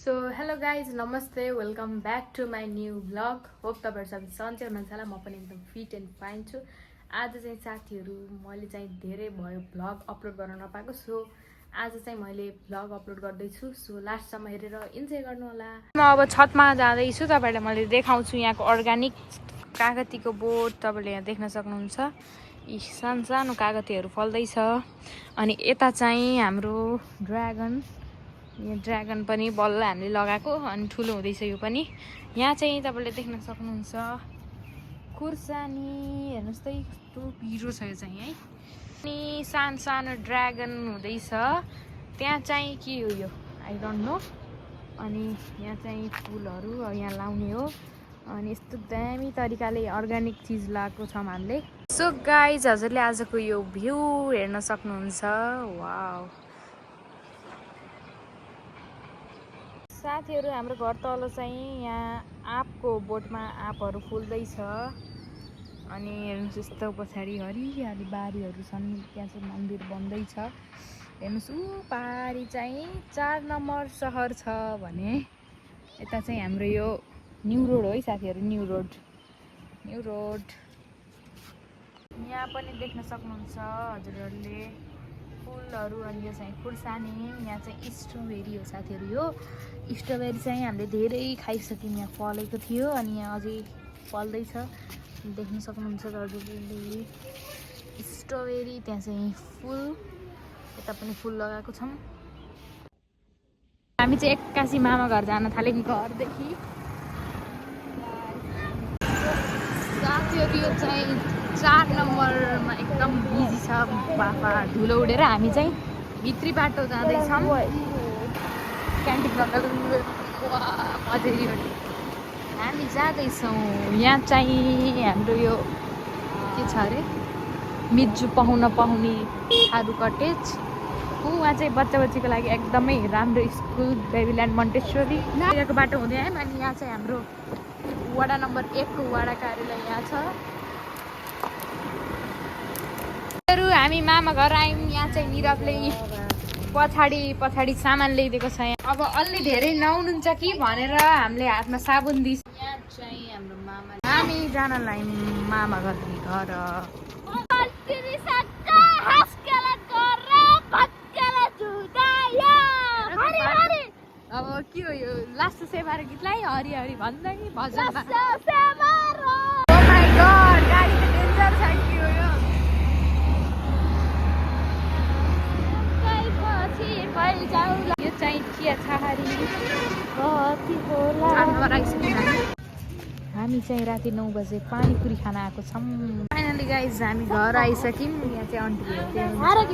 So hello guys नमस्ते welcome back to my new vlog hope तपाईँहरू सबै सन्चै हुनुहुन्छ होला म पनि एकदम फिट एन्ड फाइन छु। आज चाहिँ साथीहरू मैले चाहिँ धेरै भयो भ्लग अपलोड गर्न नपाएको। सो आज चाहिँ मैले भ्लग अपलोड गर्दैछु। सो लास्टसम्म हेरेर इन्जोय गर्नु होला। म अब छतमा जाँदैछु, तपाईँहरूलाई मैले देखाउँछु यहाँको अर्ग्यानिक कागतीको बोट। तपाईँले यहाँ देख्न सक्नुहुन्छ यी सानो सानो कागतीहरू फल्दैछ। अनि यता चाहिँ हाम्रो यहाँ ड्रागन पनि बल्ल हामीले लगाएको अनि ठुलो हुँदैछ यो पनि। यहाँ चाहिँ तपाईँले देख्न सक्नुहुन्छ खुर्सानी, हेर्नुहोस् त कस्तो पिरो छ यो चाहिँ है। अनि सानो सानो ड्रागन हुँदैछ त्यहाँ चाहिँ के हो यो आई डोन्ट नो। अनि यहाँ चाहिँ फुलहरू यहाँ लाउने हो अनि यस्तो दामी तरिकाले अर्ग्यानिक चिज लगाएको छौँ हामीले। सो गाइज हजुरले आजको यो भ्यू हेर्न सक्नुहुन्छ। वाउ साथीहरू हाम्रो घर तल चाहिँ यहाँ आँपको बोटमा आँपहरू फुल्दैछ। अनि हेर्नुहोस् यस्तो पछाडि हरियाली बारीहरू छन्। त्यहाँ चाहिँ मन्दिर बन्दैछ। हेर्नुहोस् ऊ पारी चाहिँ 4 नम्बर सहर छ भने यता चाहिँ हाम्रो यो न्यू रोड हो है साथीहरू। न्यू रोड यहाँ पनि देख्न सक्नुहुन्छ हजुरहरूले फुलहरू। अनि यो चाहिँ खुर्सानी, यहाँ चाहिँ स्ट्रबेरी हो साथीहरू। यो स्ट्रबेरी चाहिँ हामीले धेरै खाइसक्यौँ, यहाँ फलेको थियो अनि यहाँ अझै फल्दैछ देख्न सक्नुहुन्छ हजुरले स्ट्रबेरी। त्यहाँ चाहिँ फुल, यता पनि फुल लगाएको छौँ। हामी चाहिँ एक्कासी मामा घर जान थाल्यौँ घरदेखि। साथीहरू यो चाहिँ 4 नम्बरमा एकदम बिजी छ बाफा धुलो उडेर। हामी चाहिँ भित्री बाटो जाँदैछौँ क्यान्टिन मजेरी हामी जाँदैछौँ। यहाँ चाहिँ हाम्रो यो के छ अरे मिजु पाहुनी थारू कटेज। उहाँ चाहिँ बच्चाको लागि एकदमै राम्रो स्कुल बेबील्यान्ड मन्टेश्वरी यहाँको बाटो हुँदै आयौँ। अनि यहाँ चाहिँ हाम्रो वडा नम्बर 1 को वडा कार्यालय यहाँ छ। हामी मामा घर आयौँ। यहाँ चाहिँ निरवले पछाडि सामान ल्याइदिएको छ। यहाँ अब अलि धेरै नहुनुहुन्छ कि भनेर हामीले हातमा साबुन दिन्छ। यहाँ चाहिँ हाम्रो मामा, हामी जान लायौँ मामा घर। अब के हो यो लास्ट सेवार गीतलाई हरिहरि भन्दै भजन गाडी त डेन्जर छ कि हो यो। यो चाहिँ चिया छहारी हामी चाहिँ राति 9 बजे पानीपुरी खान आएको छौँ। फाइनली गाइज हामी घर आइसक्यौँ। यहाँ चाहिँ आन्टी